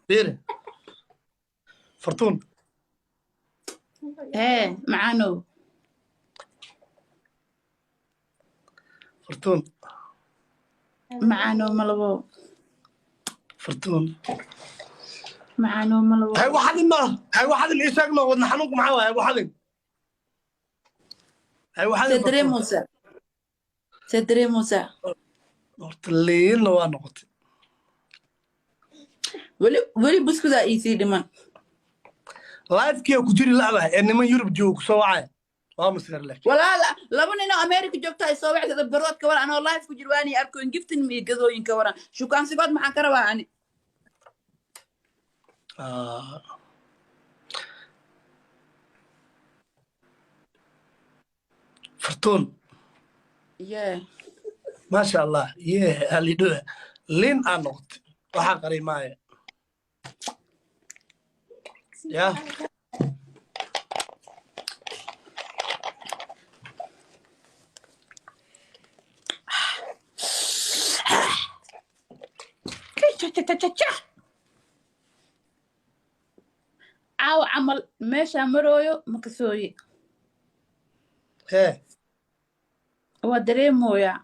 Fiiri, Fartuun. Hee, macaanow. Fartuun. Macaanow malabo. Fartuun. Macaanow malabo. Hay waxadin ma hay waxadin, ii sheeg ma wadna xanuunku maxaa waay? Hay waxadin, hay waxadin. See Fartuun. Dareemaysaa, see dareemaysaa? Horta liinna waa noqotay. Weli weli buskudaa iisii dhiman. Lifekiya ku jiri la'dahay ee niman Yurub jooga kusoo wacaya waa maseer laakiin. Walaal, laba nin oo America joogta ay soo wacda barood ka waran, anoo life ku jir waani arkoon giftin mi gadooyin ka waran, shukaansigood maxaan ka rabaa ani? Ah. Fartuun. Yeah. Maasha Allah, yee halidhoa liin aa noqotay, waxaa qaray maaya ya. Caawa camal meeshaa marooyo ma kasooye. Hee. Waa dareemooyaa.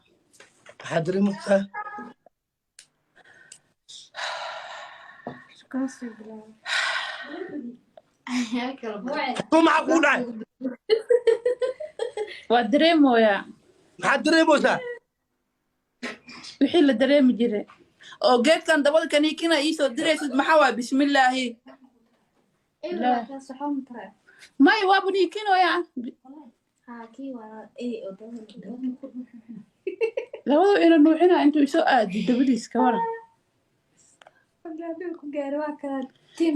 Maxaa dareemaysaa? Fartuun, maxaa kugu dhacay? Waa dareemooyaa. Maxaad dareemaysaa? Wixii la dareemi jiray oo geedkan dabada kaniikina iisoo diraysid maxaa waay? Bismillaahi. May waaba niikinooyaa labadu ina nuuxinaa intuu isoo aadi dabadiis ka waran.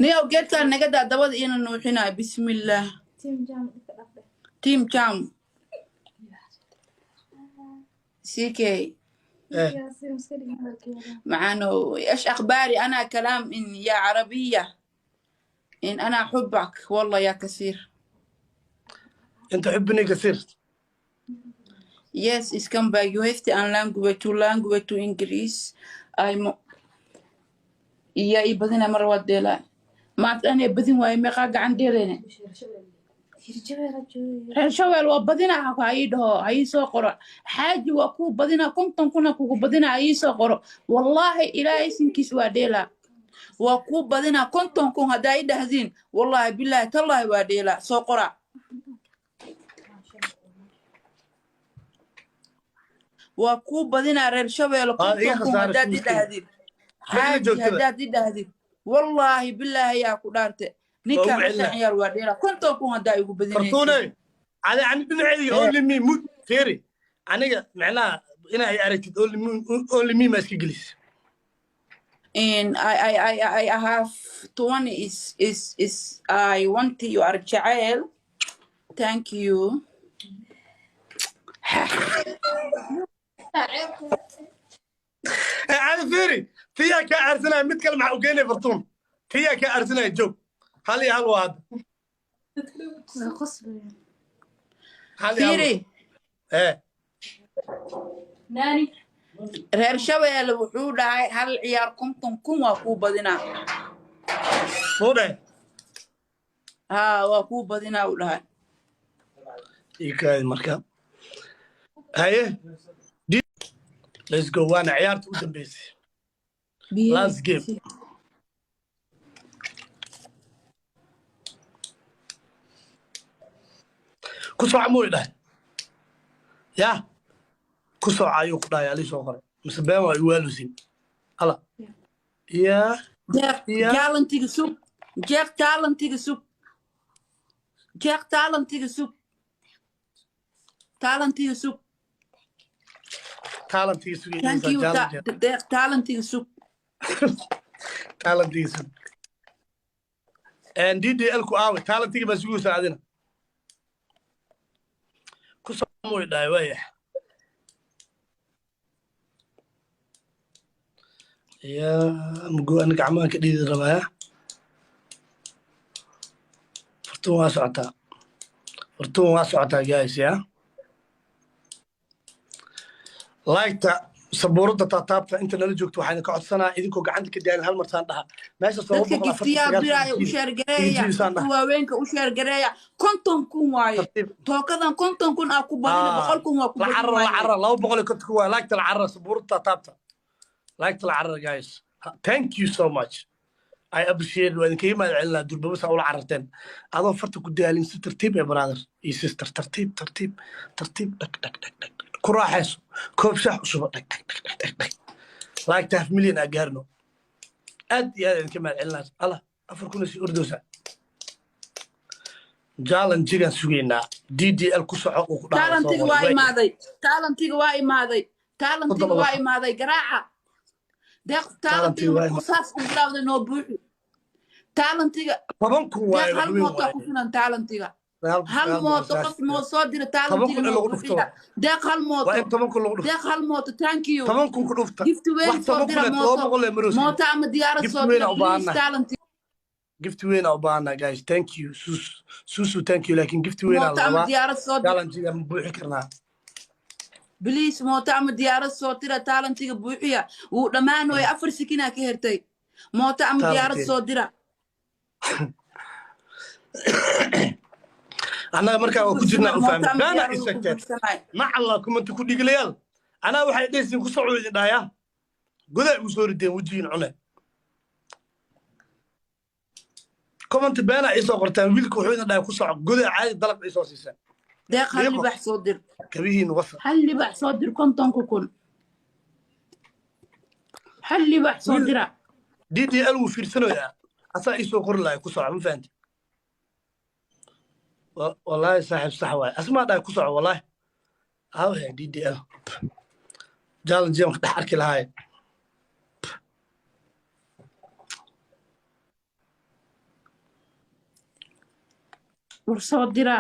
Niyow, geedkan nagadaa dabada ina nuuxinaa. Bismillaah, team jam ck. Eh. معانو ايش اخباري؟ انا كلام ان يا عربية ان انا احبك والله يا كثير. Inta xubinay kasiir. Yes, it's come back. You have to and language to language to English. I'm iya i badina mar waa deela maanta anay badin waaye, meeqaa gacan deelayne? Reer Shaweel waa badinaa, ha ii dhaho, ha ii soo qoro. Xaaji waa kuu badinaa, 50,000 kugu badinaa, ha ii soo qoro. Wallaahi Ilaahay sinkiis waa dheelaa. Waa kuu badinaa 50,000 haddaa i dhahdiin, wallaahi bilaahi tallaahi waa dheelaa. Soo qora. Waa kuu badinaa, reer Shabeelle. Waa iga 50,000 khasaare haddaad i shuuskeyga. dhahdid. Ma ila Xaaji joogtada. Haddaad i dhahdid, wallaahi bilaahi yaa ku dhaarte. Waa Ninkaan ugu xasan celinaa. Ciyaar waa dheelaa 50,000 haddaa igu badinaysid. Fartuune, adi ani dhinaceyga only me mud fiiri, aniga macnaha inaa ay aragtid only me, only me ma iska gelis. And I have 20 is I want you are jacayl. Thank you. Ee adi fiiri, tiyaa kaa aarsanaya, mid kale maxaa u keenay? Fartuun, tiyaa kaa aarsanaya, joog. 1-1 waa hadda, 1-1. Fiiri. Ee. Reer Shabeelle wuxuu dhahay hal ciyaar 50,000 waa kuu badinaa. Muu dhahay? Haa, waa kuu badinaa uu dhahay. Ii kaadi marka. Haye, let's go, waana ciyaarta u dambeysay, last game. Ku sooca muu dhahay? Ya ku sooca ayuu ku dhahay, alii soo qoray mise been waa iwaalusin hala ya. Jeeq. Ya. Jaalantiga sug, jeeq taalantiga sug, jeeq taalantiga sug, taalantiga sug. Taalantiga Thank sugaysa. you. Deeq taalantiga sug. Taalantiga sug. DDL ku aawe? Taalantiga baa sugaysa adina. Ku soo muu dhahay? Waaya ya mugo ana gacmaha ka dhiidi rabaa. Fartuun waa socotaa, Fartuun waa socotaa, guys. Ya liketa Sabuuradda taataabta inta nala joogto waxaan ka codsanaa idinkoo gacanta ka daalin hal martaan dhaha meeshaas laba Dadka boqol afartan giftiyaa sagaal diraya u sheergareeya, saan dadka dhaha. Waaweynka u sheergareeya. 50,000 waaye. Tartiib. Tookadan 50,000 aa ku badina, 100,000 waa ku la badin carara, la waaye. Carara 250 waa laagta la carara, sabuuradda taataabta laagta la carara. Guys, thank you so much, I appreciate. Waa idinkaga mahad celinaa durbaba saa ula cararteen adoo farta ku daalin. Si tartiib ee brother iyo sister, tartiib, tartiib, tartiib, dhag, dhag, dhag, dhag, dhag. Ku raaxayso koob shaah cusuba, dhag, dhag, dhag, dhag, dhag, dhag. Laagta half million aa gaarno. Aad iyo aad idinka mahad celinaa. Alla 4,000 sii ordoosa. Challenge-gaan sugaynaa. DDL ku soco uu ku dhahaa soo Challenge-iga qoray. waa imaaday, challenge-iga waa imaaday, challenge-iga Toddoba. waa imaaday. Garaaca deeq Challenge-iga challenge-iga. waa Markuu saas u bilowday noo buuxi challenge-iga. 10,000 waaye. Deeq, Wax hal weyn mooto waaye. ku filan challenge-iga. 9 Hal 900 mooto qof noo soo dira 10,000 challenge-iga in noo lagu dhufto. buuxiya. Deeq, hal Waa mooto. in 10,000 lagu dhufto. Deeq, hal mooto, thank you. 10,000 ku dhufta. Gift weyn Wax soo 10,000 dira. ee Mooto 200 ee maroosin. Mooto ama diyaarad Gift soo weyn dira, aa u please. baahannahay. Challenge. Gift weyn aa u baahannahay, guys. Thank you, sus susu, thank you, laakiin gift weyn aa Mooto la ama rabaa. diyaarad soo dira. Challenge-ga ma buuxi karnaa? Please, mooto ama diyaarad soo dira, challenge-iga buuxiya. Wuu dhammaanooya, 4 sikinaa ka hertay. Mooto ama diyaarad Challenge. soo dira. Annaga markaa waa ku jirnaa u Mooto fahmay ama baana diyaarad ku isagteen. buuxsamay. Macalla kumanta ku dhigilayaal, anaa waxay dhehaysiin ku soco idin dhahayaa, godaa igu soo rideen wejigiin cune. Comment beena iisoo qorteen, wiilka wuxuu idin dhahay ku soco, godaa caadi dalab iisoo siiseen. Deeq, hal Liiqo. libax soo dir. Kabihiin wasa. Hal libax soo dir, 50,000. Hal libax soo dira. DDL wuu fiirsanayaa, asaa iisoo qori lahay ku soco, ma fahanti? Wallaahi saaxiib, sax waaye, asmaa dhahay ku soco. Wallaahi awhe DDL challenge aan ka dhex arki lahaay. War soo dira,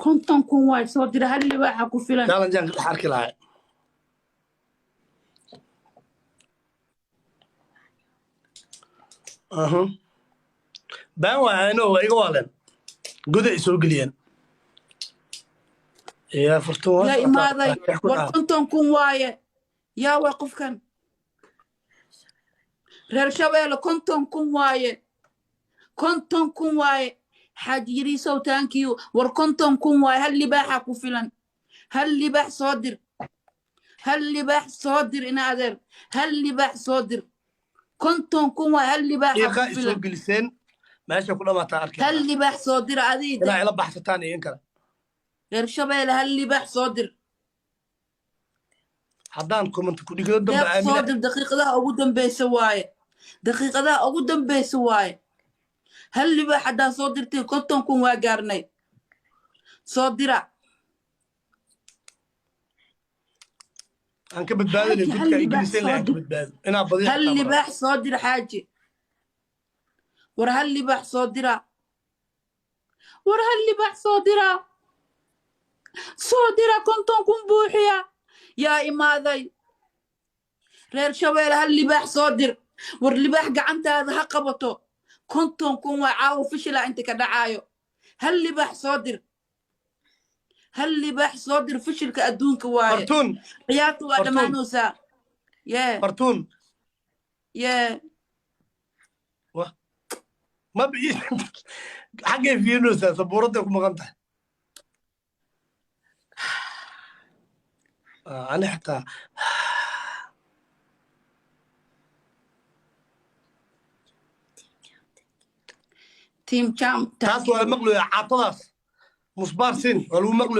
50,000 waay, soo dira, hal libaaxa ku filan. Challenge aan ka dhex arki lahaay. Aha. Baan waay, I know, waa iga waaleen, goday ay soo geliyeen yaa furtuun waa Yaa socotaa. imaaday? Wax ku War dhaha. 50,000 waaye. Yaa waa qofkan reer Shabeelle? 50,000 waaye, 50,000 waaye. Xaaji Yariisow, thank you. War 50,000 waaye, hal libaaxa ku filan. Hal libaax soo dir, hal libaax soo dir, ina adeer, hal libaax soo dir. 50,000 waaye, hal libaaxa Dhiiqa ku ay soo filan. geliseen meesha ku dhamaataa Hal arkay. libaax soo dir adii. Inaa ila baxsataan iyo in kale. Reer Shabeelle, hal libaax soo dir. Haddaan comment ku dhiglo dambe Deeq soo aamina. dir, daqiiqadaha ugu dambeysa waaye, daqiiqadaha ugu dambeysa waaye. Hal libaax haddaa soo dirtay, 50,000 waa gaarnay. Soo dira. Aan ka badbaadinay. Xaaji, hal Gudka ay libaax geliseen soo aan ka dir. badbaado inaa badiyo Hal xitaa maraa. libaax soo dir, xaaji. War hal libaax soo dira. War hal libaax soo dira, soo dira, 50,000 buuxiya. Yaa imaaday? Reer Shabeelle, hal libaax soo dir. War libaax gacantaada ha qabato. 50,000 waa caawo, fishila inta ka dhacaayo. Hal libaax soo dir, hal libaax soo dir, fishilka adduunka waaye. Fartuun. Ciyaarta waa Fartuun. dhammaanaysaa, yee. Fartuun. Yee. Wa ma bi xaggay fiirinaysaa, sabuuradday ku maqan tahay. Ani xitaa Team Champ. Taas waa la maqlaya, caatadaas musbaar sin waa lagu maqlaya.